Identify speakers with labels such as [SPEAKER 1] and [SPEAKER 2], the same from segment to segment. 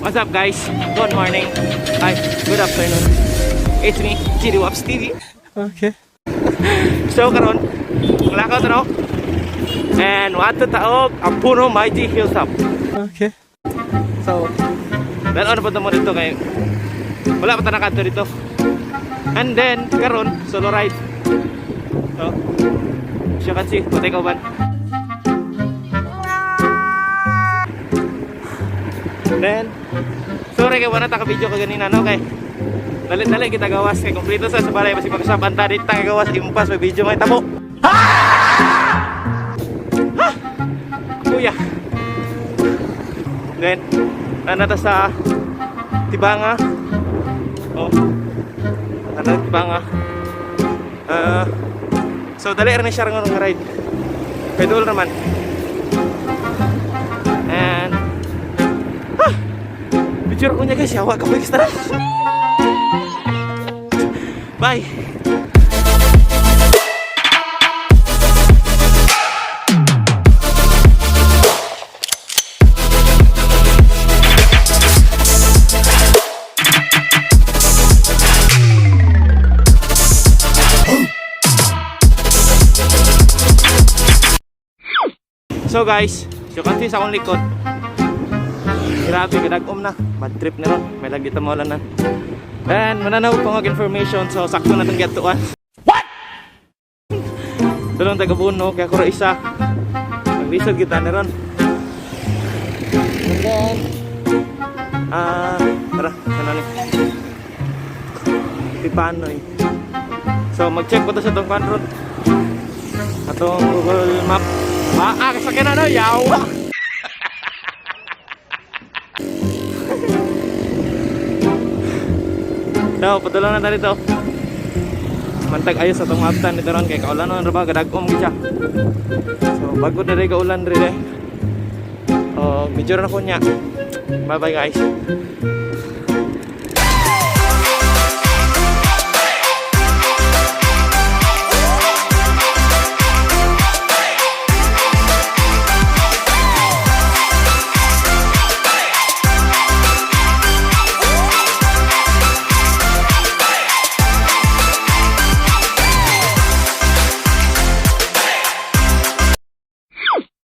[SPEAKER 1] What's up, guys? Good morning. Hi, good afternoon. It's me, Chidi Waps TV.
[SPEAKER 2] Okay.
[SPEAKER 1] So karon, mulakaw ta, no? And moadto ta og Abuno Mighty Hilltop.
[SPEAKER 2] Okay.
[SPEAKER 1] So, dalo na po mo dito kay wala pa ta nakadto dito. And then karon solo ride. So, siya kasi, patay ka ban. Then, sorry kay wala ta ka video kaganina, no, kay dali-dali kita gawas kay kompleto sa balay basi pag-usapan ta dito ta gawas impas may video may tabo. Ha! Ha! Kuya. Then, nana ta sa Tibanga. Oh. Nana Tibanga. So dali ra ni siya nga ride. Kay duol naman. And ah! Picture ko niya, guys, yawa ka pa. Bye. So guys, so kanti sa akong likod. Grabe, kadag-om na. Bad trip na ron. May lagi tamo na. And mananaw ko ng information, so sakto na itong gatuan. What? Dalawang taga-Buno, kaya ko isa. Naglisod kita na ron. And then, tara, ano ni? Pipanoy. So mag-check ko to sa itong road. Atong Google Map. Kasakyan na, no? Yawa! So, padulong na tayo dito. Mantag ayos sa itong maptan dito ron kay kaulan nun ba kadag-om gid siya. So, bago na rin kaulan rin eh. Oh, medyo na ko niya. Bye bye, guys.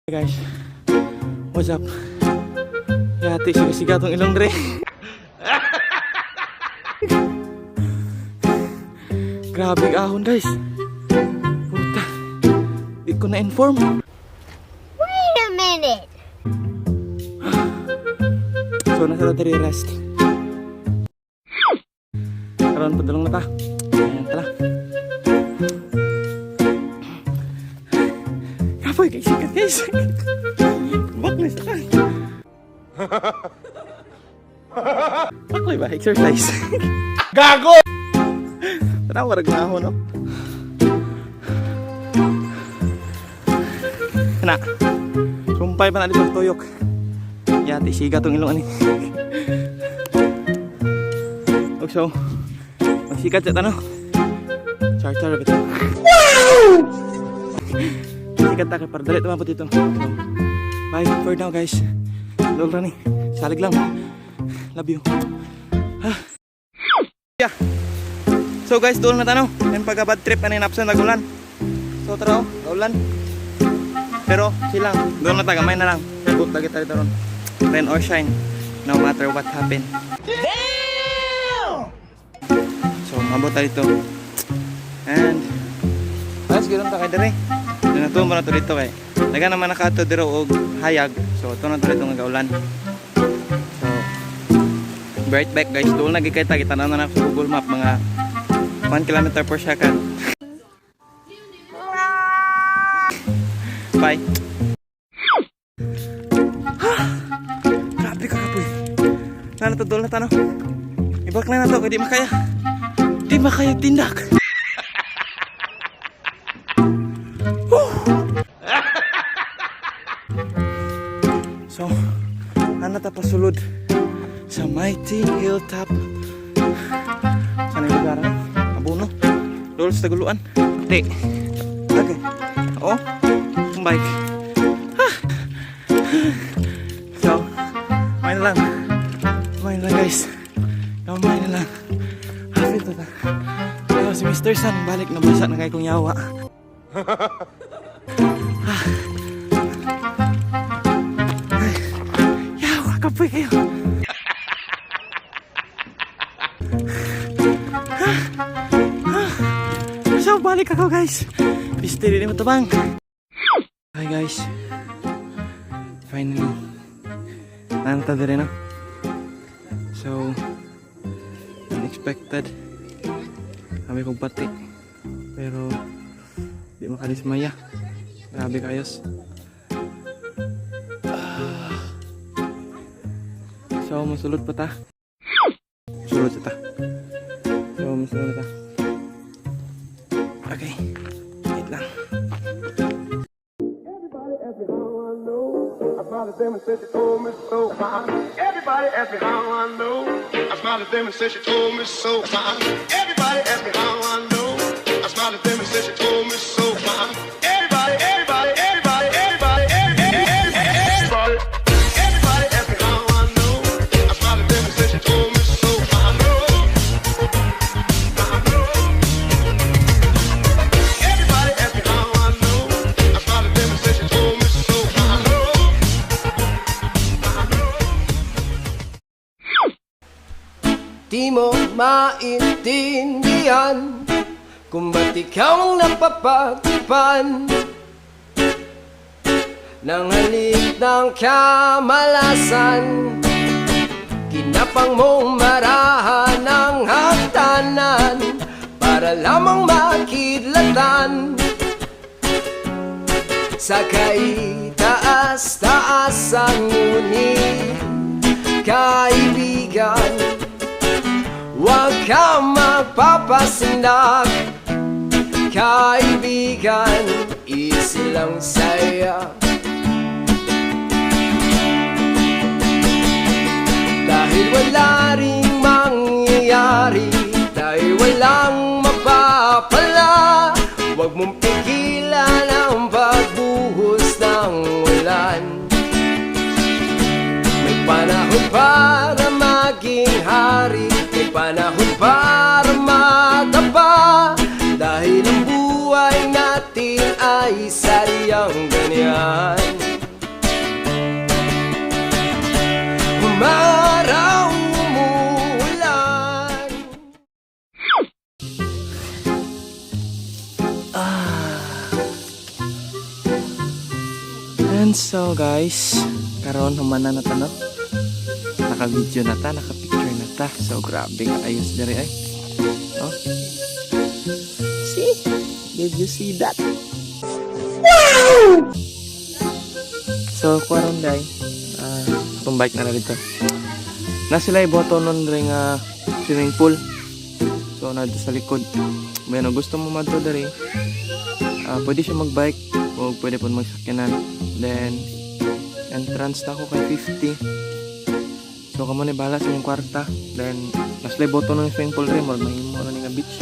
[SPEAKER 1] Hey guys, what's up? Yati, siga-siga tong ilong dre. Grabe ahon, guys. Puta, di ko na-inform.
[SPEAKER 3] Wait a minute.
[SPEAKER 1] So, nasa diri rest. Karon padulong na ta. Ayan, tara. Kapoy kay sikat, guys. Bakli sa kan. Bakli ba? Exercise.
[SPEAKER 2] Gago!
[SPEAKER 1] Tara, warag na ako, no? Na. Sumpay pa na dito tuyok. Yati, siga tong ilong ani. Og so, magsikat sa tano. Char char bitaw. Sikat ta kay para dali tumapot dito. So, bye for now, guys. Lol ra ni. Salig lang. Love you. Ha. Yeah. So guys, doon na tano. Yung pagka bad trip ani napsan nagulan. So tara oh, naulan. Pero silang, doon na ta gamay na lang. Boot lagi tayo ron. Rain or shine, no matter what happen. Damn! So mabot tayo dito. And ayos ganoon ta kay dire. Dito mo na to dito kay. Daga naman nakato diro og hayag. So ito na to dito nga gaulan. So right back, guys. Doon lagi kay ta kita na sa Google Map mga 1 kilometer per second. Bye. Grabe ka kapoy. Nana to doon na tano. Ibak na na to kay di makaya. Di makaya tindak. Whew. So, ana ta pasulod sa Mighty Hilltop. Sana yung lugar na? Abuno. Doon sa Taguluan. Di. Okay. Oo. Ang bike. Ah. So, may na lang. Guys. Kamay na lang. Hapit na ta. Pero si Mr. Sun, balik na basa na kay kong yawa. Ah. Ay, yawa, kapoy kayo. Ah. Ah. So, balik ako, guys. Piste din mo tabang. Hi, guys. Finally. Nanta dire no? So, unexpected. Kami kong pati. Pero, di makadismaya. Grabe kayos. Ah. So, musulod pa ta. Sulod sa ta. So, musulod na ta. Okay. Wait lang.
[SPEAKER 4] Everybody ask me how I know. I smiled at them and said she told me so. Everybody ask me how I know. I smiled at them and said she told me so. Everybody ask me how I know. I smiled at them and said she told me so. Everybody, everybody, everybody, everybody, everybody, everybody, everybody ask me how I know. I smiled at them and said she told me so. I know. I know. Everybody ask me how I know. I smiled at them and said she told me so. I know. I know.
[SPEAKER 5] Di mo maintindihan kung ba't ikaw ang napapagtipan ng halik ng kamalasan. Ginapang mong marahan ang hagdanan para lamang makidlatan sa kaitaas-taasan. Ngunit, kaibigan, huwag kang magpapasindak. Kaibigan, easy lang saya. Dahil wala ring mangyayari, dahil walang mapapala, huwag mong pigilan ang pagbuhos ng ulan. May panahon para maging hari, may panahon para madapa, dahil ang buhay natin ay sadyang ganyan. Umaraw, umuulan.
[SPEAKER 1] Ah. And so guys, karon human na ta, no? Naka-video na ta, naka-picture na ta. So grabe ka ayos diri ay. Oh. See? Did you see that? Wow! So karon day, atong bike na na dito. Na sila iboto nun diri nga swimming pool. So na sa likod. Bueno, gusto mo madto diri, pwede siya magbike o pwede po magsakyanan. Then, entrance na ako kay 50. So, kamo ni bahala sa inyong kwarta. Then, nas boto ng swimming pool rin. Murag mahimo na ni nga beach.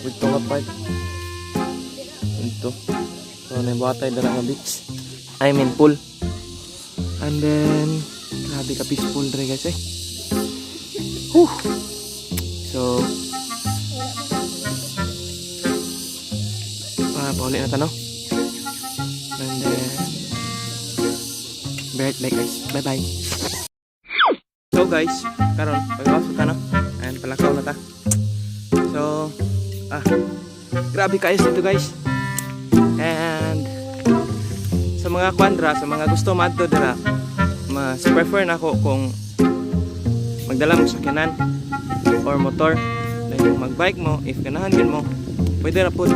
[SPEAKER 1] With nga part. Ito. So, naibuhatay dara nga beach. I mean, pool. And then, grabe ka peaceful dre, guys, eh. Whew! So, pauli na ta, no? And then, bye bye, guys. Bye bye. So guys, karon pagawas ta, no. And palakaw na ta. So, grabe kaayos dito, guys. And sa mga kwandra, sa mga gusto madto dira, mas prefer nako kung magdala mo sakyanan or motor. Then kung magbike mo, if ganahan din mo, pwede ra pud.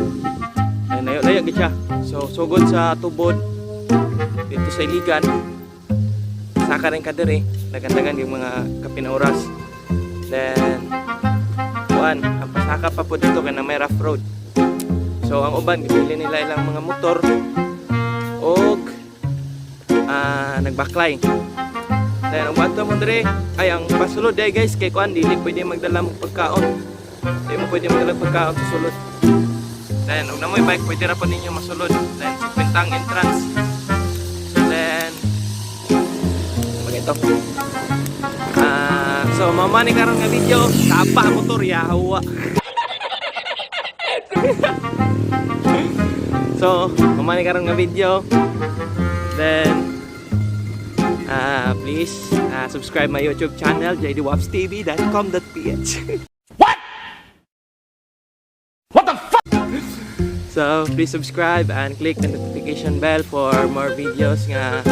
[SPEAKER 1] Ay, layo layo gid siya. So sugod sa tubod dito sa Iligan, saka rin ka diri, dagan-dagan yung mga kapin oras. Then kuan, ang pasaka pa po dito kay na may rough road. So ang uban gipili nila ilang mga motor og nagbaklay. Then ang adto mo diri ay ang pasulod day, guys, kay kuan, dili pwede magdala mo pagkaon. Di mo pwede magdala pagkaon sa sulod. Then og namoy bike, pwede ra po ninyo masulod. Then 50 ang entrance. Then magito. Ah, So mao man ni karon nga video, tapa motor yawa. So, mao man ni karon nga video. Then please subscribe my YouTube channel, jdwapstv.com.ph. What? What the fuck? So, please subscribe and click the notification bell for more videos nga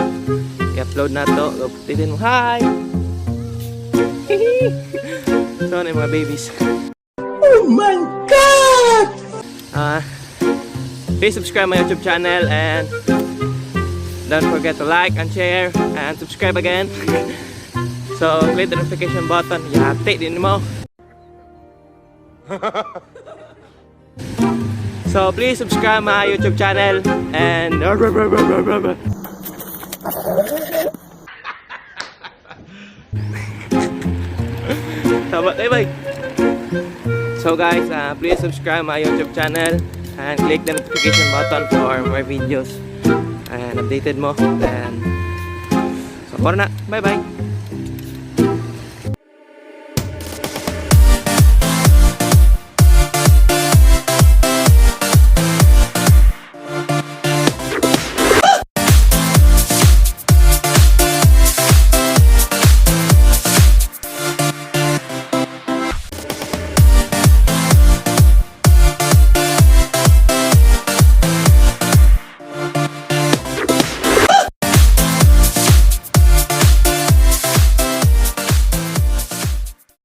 [SPEAKER 1] i-upload nato. Titin mo, hi! So, ano yung mga babies?
[SPEAKER 2] Oh my God!
[SPEAKER 1] Please subscribe my YouTube channel and don't forget to like and share and subscribe again. So, click the notification button. Yate din mo. So, please subscribe my YouTube channel and tama, bye bye. So guys, please subscribe my YouTube channel and click the notification button for more videos and updated mo. And so, na. Bye bye.